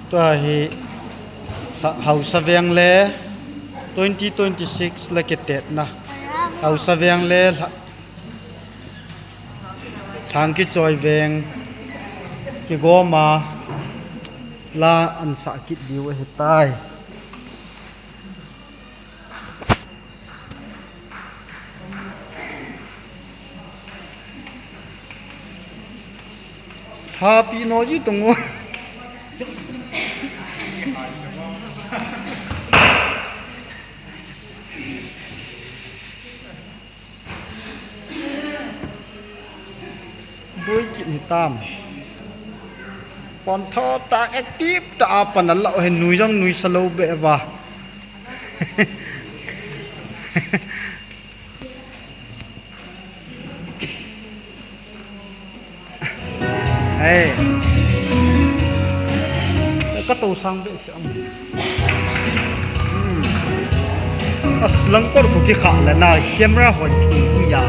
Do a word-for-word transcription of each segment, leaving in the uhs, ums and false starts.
Tua hi sa-, Hausa veng le twenty twenty-six la kitetna. Hausa veng le hla-, Thlang kichoi veng kigoma la an sah kit diu ahi tai. Happy no ji tungu. Bui kit ni tam. Pon tho tak active ta a pan a lau he nui jong nui sa lo be va. Hey. Ka to sang be siam. Hmm. As langkor ko ki kha la na camera hoi thei ya.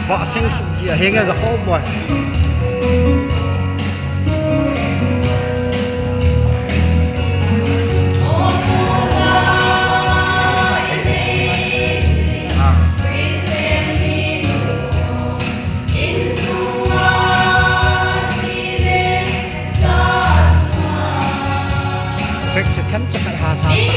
Ba sing su ji a henga ga ho boy. Trek chu them chakhat ha tha sa.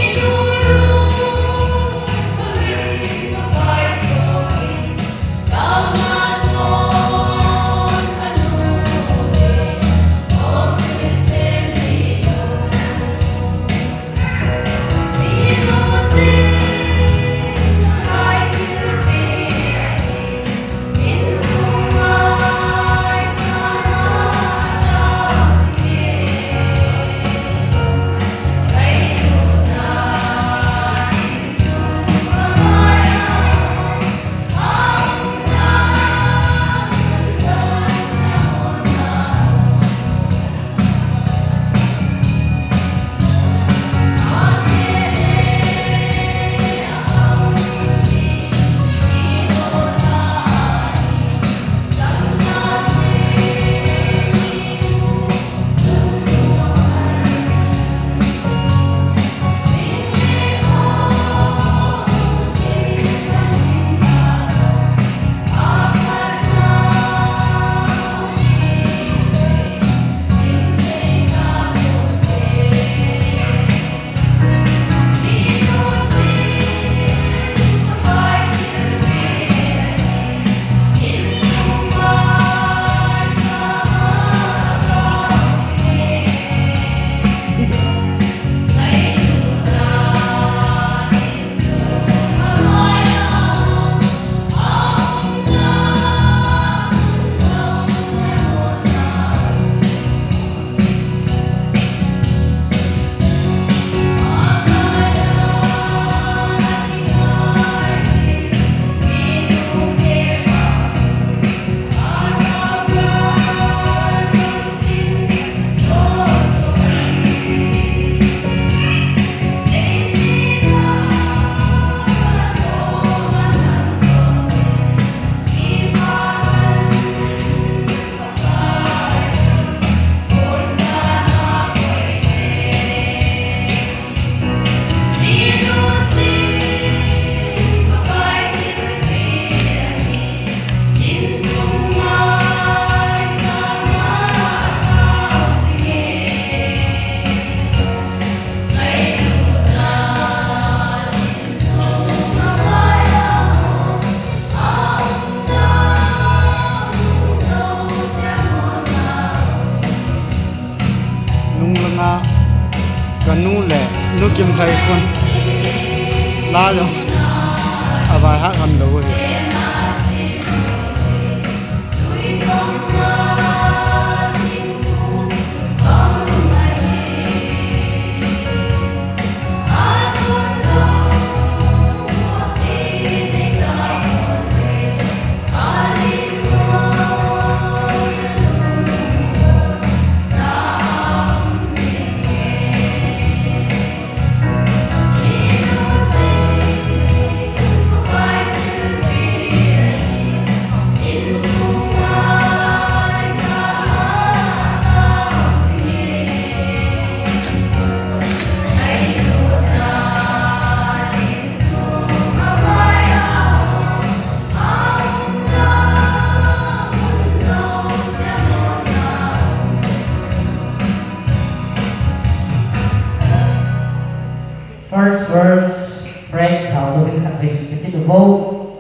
Nung langa ka nu le nu Kimthai khun la jong a vai hat hon lo hi.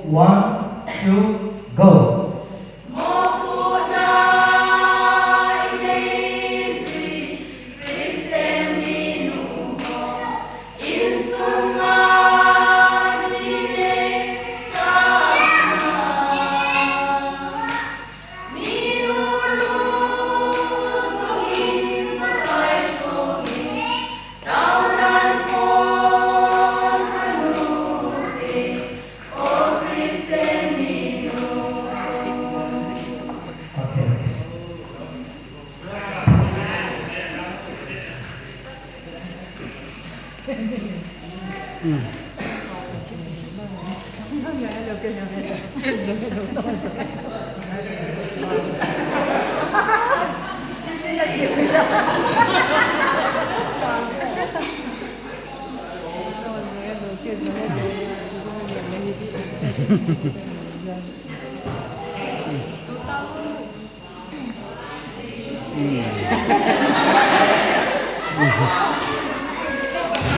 One, two, go.